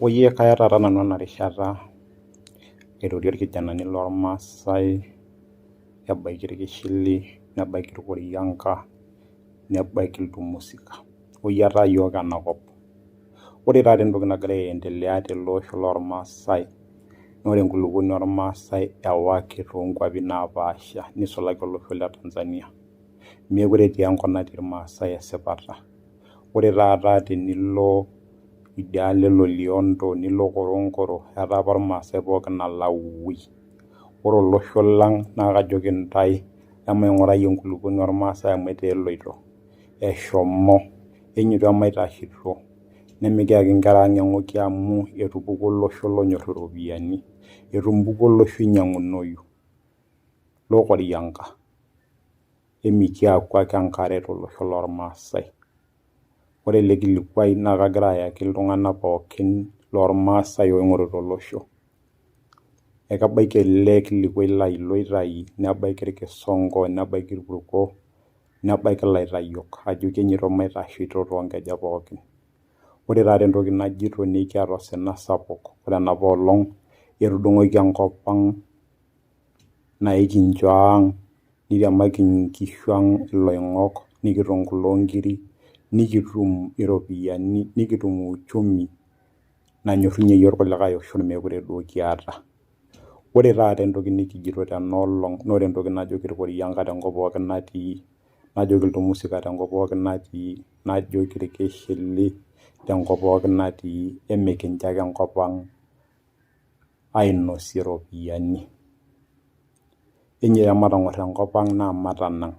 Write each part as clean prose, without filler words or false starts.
Oyie kaya taata nanu ena rishata airorie irkijanani lormaasai ebaiki irkishili nebaiki irkorianka nebaiki iltumusika oyiataa yiok enakop. Ore taata entoki nagira aendelea tele osho lormaasai naa ore enkulupuoni ormaasai ewaki toonkuapi naapasha nisulaki olosho le Tanzania. Meekure etii enkop natii irmaasai esipata. Ore taata tenilo idialo e loliondo nilo koronkoro etaa apa irmaasai pookin alawui. Ore olosho lang naa kajoki intae emaing'urai enkulupuoni ormaasai amu etaa eloito, eshomo enyoito emaitashito nemikiyaki inkera ang eng'oki amu etupukuo olosho lonyor iropiyiani, etupukuo olosho oinyiang'unoyu lokorianka emikiaku ake enkare tolosho lormaasai. Ore ele kilikuai naa kagira ayaki iltung'anak pookin lormaasai oing'orita olosho. Ekebaiki ele kilikuai lai iloitai, nebaiki irkisongo, nebaiki irpurko, nebaiki ilaitayiok ajoki enyoito maitashito toonkejek pookin. Ore taata entoki najito naa ekiata osina sapuk, ore enapa olong etudung'oki enkop ang naa ekincho ang, nitiamaki inkishu ang iloing'ok, nikitum kule onkiri, nikitum iropiyiani, nikitum uchumi nanyorunye iyiok irkulikae oshon mekure duo kiata. Ore taata entoki nikijito tena olong naa ore entoki najoki irkorianka tenkop pookin natii, najoki iltumusika tenkop pookin natii, najoki irkishili tenkop pookin natii, emikincho ake enkop ang ainosie iropiyiani. Enyoito ematang'or enkop ang naa matanang'.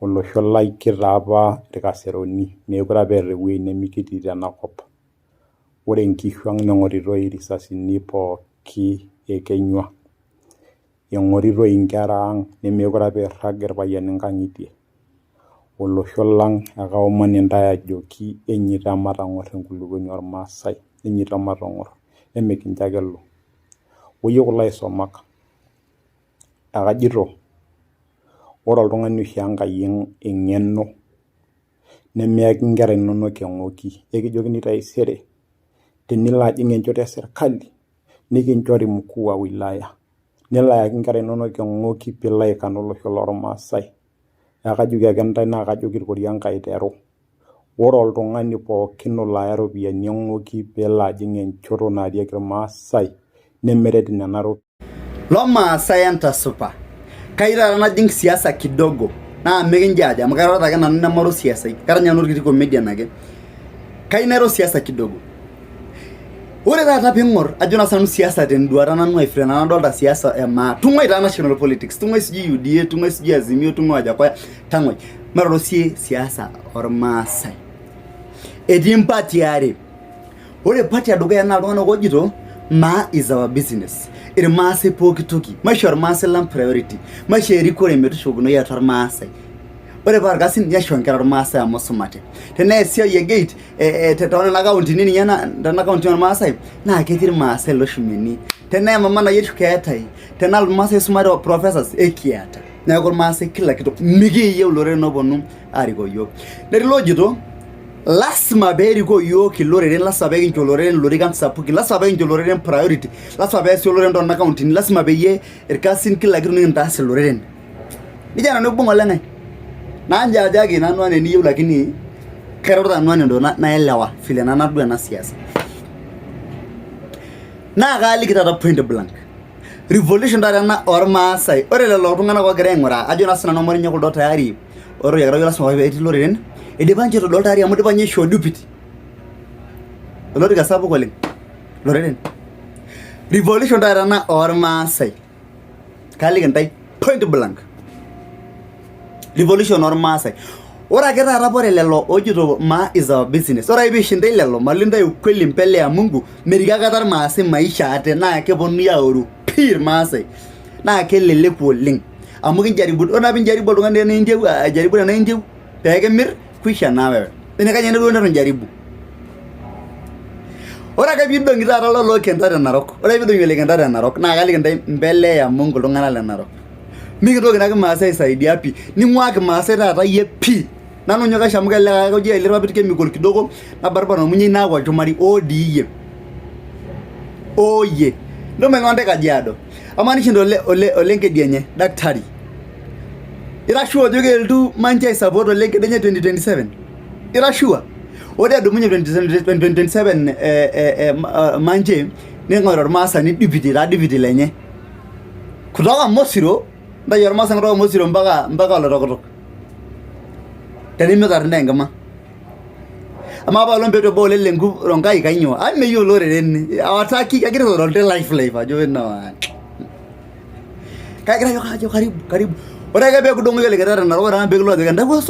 Olosho lai kitaa apa irkaseroni, mekure apa eeta ewueji nemikitii tenakop. Ore inkishu ang neng'oritoi irisasini pooki ekenyua, eng'oritoi inkera ang nemekure apa irrag irpayiani inkang'itie. Olosho lang ekaomon intae ajoki enyoito ematang'or enkulupuoni ormaasai, enyoito ematang'or emikincho ake elo. Oyie kulo aisomak, ekajito ore oltung'ani oishoo Enkai eng'eno nemeyaki inkera inonok eng'oki, ekijokini taisere tenilo ajing enchoto esirkali nikinchori mkuu wa wilaya nilo ayaki inkera inonok eng'oki piilo aikana olosho lormaasai. Neeku kajoki ake intae naa kajoki irkorianka aiteru, ore oltung'ani pookin olo aya iropiyiani eng'oki peelo ajing enchoto naarieki irmaasai nemeret nena ropiyiani. Lomaasai entasupa. Kayieu taata najing siasa kidogo naa mikinjudge amu kairorita ake nanu nemara osiasai. Kara ninye nanu orkiti comedian ake. Kayieu nairo siasa kidogo. Ore taata piing'or ajo naa sinanu siasa tenduata nanu ai vile nanu nadolta siasa e maa. Tung'uai taa national politics, tung'uai sijui UDA, tung'uai sijui Azimio, tung'uai Wajackoyah, tang'uai. Mairoro sie siasa ormaasai. Etii mpatii are. Ore party edukuya naa iltung'anak oojito maa is our business. Irmaasai pooki toki. Maishoo irmaasai lang priority. Maishoo erikore metushukokinoi atua irmaasai. Ore paa irkasin neisho inkera ormaasai amu isumate. Tenaa esiai e gate too nena kauntini ninye tena kaunti ormaasai naa ketii irmaasai loshumeni. Tenaa emama nayierisho keetae. Tenaa irmaasai oisumate professors ekiata. Neeku irmaasai kila kitu. Mikiyieu iloreren ooponu arikoo iyiok. Netii iloojito lasima peerikoo iyiok iloreren, lasima peekincho iloreren ilorikan sapukin, lasima peekincho iloreren priority, lasima peesi oloreren too nena kauntini, lasima peyie irkasin kila kitu nikintaas iloreren. Nijo nanu aibung oleng'ae. Nanjaajaki nanu anaa eniyieu lakini kairorita nanu anaa entoki naelewa vile nanu natodua ena siasa. Naa kaaliki taata point blank. Revolution taata ena ormaasai. Ore lelo tung'anak oogira aing'uraa ajo naa sinanu amu ore ninye kuldo tayari otoyiakita lasima peetii iloreren eidipa ninche aitodolu tayari amu eidipa ninye aishoo deputy olorika sapuk oleng loreren. Revolution taata ena ormaasai. Kaliki intae point blank. Revolution ormaasai. Ore ake taata ore lelo oojito maa is our business. Ore ake piishinda lelo mali intae ukweli mbele ya Mungu merik aikata irmaasai maisha ate naa keponunui aoru pii irmaasai. Naa keleleku oleng amu kinjaribu ore naa pinjaribu oltung'ani tenaa intieu ajaribu tenaa intieu pee kimir kwisha naa wewe. Enaikash ninye duo netu injaribu. Ore ake piidong'i taata lelo ookenta te Narok, ore ake piidong'i olekenta te Narok naa kaliki intae mbele ya Mungu iltung'anak le Narok. Mikintoki ina kimaasai aisaidia pii, ning'uaa kimaasai taata iyie pii. Nanu ninye kaisho amu kelelek ake ejo ele papit chemical kidogo nabarbar ormunyei naaku olchumari oo dii iyie. Oye. Ndo maing'ua ntae Kajiado. Amaa nishinda ole ole ole Nkedienye daktari. Ira sure ajo kelotu Manji ai support ole Nkedienye 2027? Ira sure? Ore edumunye 2027 eh, eh, eh, Manji ning'oru ormaasani deputy taa deputy lenye. Kutoka Mosiro, ntayu ormaasani kutoka Mosiro mpaka mpaka Oloitokitok. Tenimitar ntae enkima. Amaa apaelong peetu ebau ole Lenku Ronkai kainyoo? Ai meyieu oloreren hawataki kegira aitodolu life life ajo no. Kegira ajo ajo karibu karibu. Ore ake pee kidong'oki ole Keter Narok ore pee kilotu ajoki entawuo.